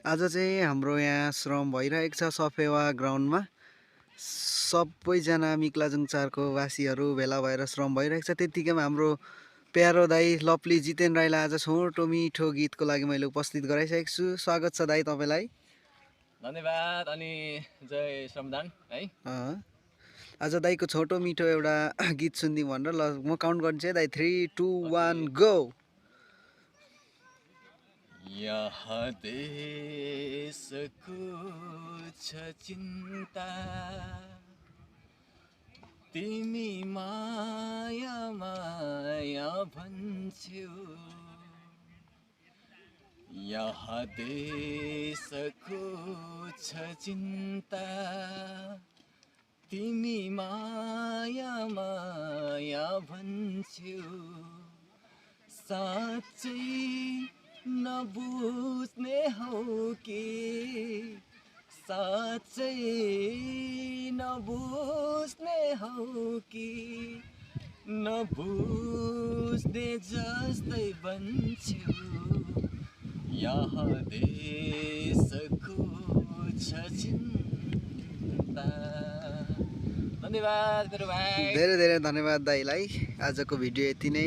आज चाहिँ हाम्रो यहाँ श्रम भइरहेको छ सफेवा ग्राउन्डमा। सबैजना मिक्लाजुङ चारको वासीहरू भेला भएर श्रम भइरहेको छ। त्यत्तिकैमा हाम्रो प्यारो दाई लप्ली जितेन राईलाई आज छोटो मिठो गीतको लागि मैले उपस्थित गराइसकेको छु। स्वागत छ दाई तपाईँलाई। धन्यवाद अनि जय श्रमदान है। आज दाईको छोटो मिठो एउटा गीत सुनिदिउँ भनेर ल म काउन्ट गर्छु है दाई। 3, 2, 1 गो। यहाँ देशको छ चिन्ता, तिमी माया माया भन्छौ। यहाँ देशको छ चिन्ता, तिमी माया माया भन्छौ। साँच्चै नबुझ्ने हौ कि, साँच्चै नबुझ्ने हौ कि, नबुझ्ने जस्तै बन्छौ। यहाँ देशको छ चिन्ता। धन्यवाद मेरो भाइ। धेरै धेरै धन्यवाद दाईलाई। आजको भिडियो यति नै।